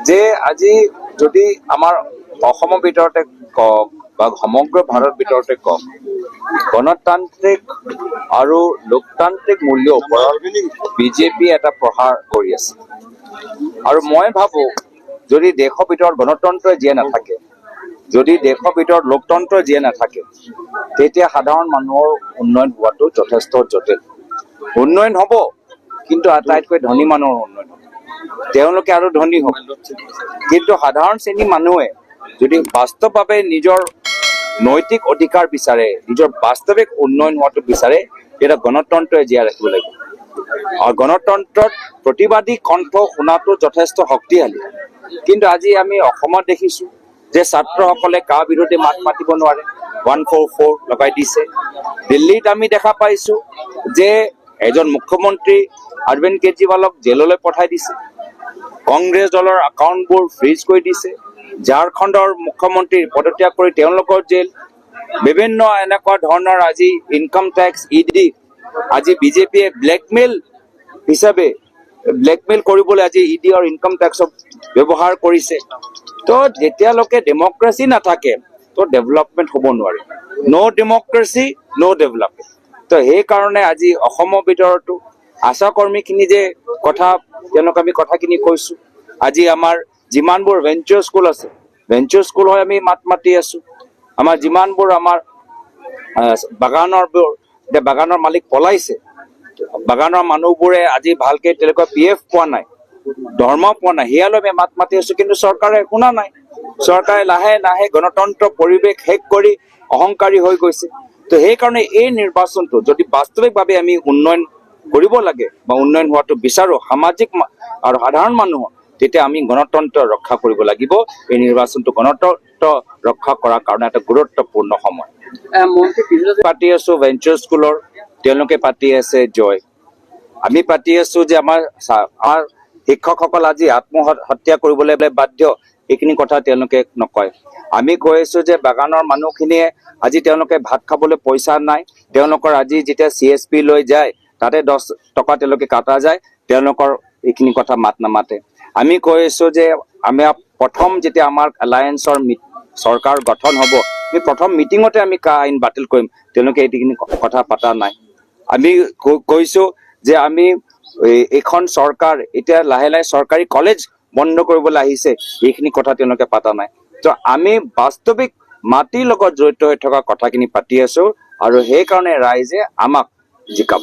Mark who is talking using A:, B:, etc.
A: যে আজি যদি আমাৰ অসমৰ ভিতৰতে কওক বা সমগ্ৰ ভাৰত ভিতৰতে কওক, গণতান্ত্ৰিক আৰু লোকতান্ত্ৰিক মূল্যৰ ওপৰত বিজেপি এটা প্ৰহাৰ কৰি আছে। আৰু মই ভাবো, যদি দেশৰ ভিতৰত গণতন্ত্ৰ জীয়াই নাথাকে, যদি দেশৰ ভিতৰত লোকতন্ত্ৰ জীয়াই নাথাকে, তেতিয়া সাধাৰণ মানুহৰ উন্নয়ন হোৱাটো যথেষ্ট জটিল। উন্নয়ন হ'ব, কিন্তু আটাইতকৈ ধনী মানুহৰ উন্নয়ন হ'ব, তেওঁলোকে আৰু ধনী হ'ব। কিন্তু সাধাৰণ শ্ৰেণীৰ মানুহে যদি বাস্তৱভাৱে নিজৰ নৈতিক অধিকাৰ বিচাৰে, নিজৰ বাস্তৱিক উন্নয়ন হোৱাটো বিচাৰে, তেতিয়া গণতন্ত্ৰই জীয়াই ৰাখিব লাগিব। আৰু গণতন্ত্ৰত প্ৰতিবাদী কণ্ঠ শুনাটো যথেষ্ট শক্তিশালী। কিন্তু আজি আমি অসমত দেখিছো যে ছাত্ৰসকলে কা বিৰোধী মাত মাতিব নোৱাৰে, 144 লগাই দিছে। দিল্লীত আমি দেখা পাইছো যে এজন মুখ্যমন্ত্ৰী অৰবিন্দ কেজৰিৱালক জেললৈ পঠাই দিছে, কংগ্ৰেছ দলৰ একাউণ্টবোৰ ফ্ৰিজ কৰি দিছে, ঝাৰখণ্ডৰ মুখ্যমন্ত্ৰী পদত্যাগ কৰি তেওঁলোকৰ জেল, বিভিন্ন এনেকুৱা ধৰণৰ আজি ইনকাম টেক্স, ইডি, আজি বিজেপিয়ে ব্লেকমেইল হিচাপে, ব্লেকমেইল কৰিবলৈ আজি ইডি আৰু ইনকাম টেক্সক ব্যৱহাৰ কৰিছে। তো যেতিয়ালৈকে ডেমক্ৰেচি নাথাকে, তো ডেভেলপমেণ্ট হ'ব নোৱাৰে। ন' ডেমক্ৰেচি, ন' ডেভেলপমেণ্ট। তো সেইকাৰণে আজি অসমৰ ভিতৰতো আশা কৰ্মীখিনি যে কথা, তেওঁলোক আমি কথাখিনি কৈছো। আজি আমাৰ যিমানবোৰ ভেঞ্চাৰ স্কুল আছে, ভেঞ্চাৰ স্কুল হৈ আমি মাত মাতি আছো। আমাৰ যিমানবোৰ আমাৰ বাগানৰ, এতিয়া বাগানৰ মালিক পলাইছে, বাগানৰ মানুহবোৰে আজি ভালকে তেওঁলোকৰ পিএফ পোৱা নাই, দৰমহা পোৱা নাই, সেয়ালৈ আমি মাত মাতি আছো। কিন্তু চৰকাৰে শুনা নাই। চৰকাৰে লাহে লাহে গণতন্ত্ৰ পৰিৱেশ শেষ কৰি অহংকাৰী হৈ গৈছে। তো সেইকাৰণে এই নিৰ্বাচনটো যদি বাস্তৱিকভাৱে আমি উন্নয়ন কৰিব লাগে বা উন্নয়ন হোৱাটো বিচাৰো সামাজিক আৰু সাধাৰণ মানুহৰ, তেতিয়া আমি গণতন্ত্ৰ ৰক্ষা কৰিব লাগিব। এই নিৰ্বাচনটো গণতন্ত্ৰ ৰক্ষা কৰাৰ কাৰণে এটা গুৰুত্বপূৰ্ণ সময়।
B: মন্ত্ৰী পীযুষ
A: পাতি আছো ভেঞ্চাৰ স্কুলৰ, তেওঁলোকে পাতি আছে জয়। আমি পাতি আছো যে আমাৰ শিক্ষকসকল আজি আত্মহত্যা কৰিবলৈ বাধ্য, এইখিনি কথা তেওঁলোকে নকয়। আমি কৈ আছো যে বাগানৰ মানুহখিনিয়ে আজি তেওঁলোকে ভাত খাবলৈ পইচা নাই। তেওঁলোকৰ আজি যেতিয়া চিএছপি লৈ যায়, তাতে 10 টকা তেওঁলোকে কাটা যায়, তেওঁলোকৰ এইখিনি কথা মাত নামাতে। আমি কৈ আছো যে আমি প্ৰথম যেতিয়া আমাৰ এলায়েন্সৰ চৰকাৰ গঠন হ'ব, আমি প্ৰথম মিটিঙতে আমি কা আইন বাতিল কৰিম, তেওঁলোকে এইখিনি কথা পতা নাই। আমি কৈছো যে আমি এইখন চৰকাৰ এতিয়া লাহে লাহে চৰকাৰী কলেজ বন্ধ কৰিবলৈ আহিছে, এইখিনি কথা তেওঁলোকে পতা নাই। তো আমি বাস্তৱিক মাটিৰ লগত জড়িত হৈ থকা কথাখিনি পাতি আছো আৰু সেইকাৰণে ৰাইজে আমাক জিকাব।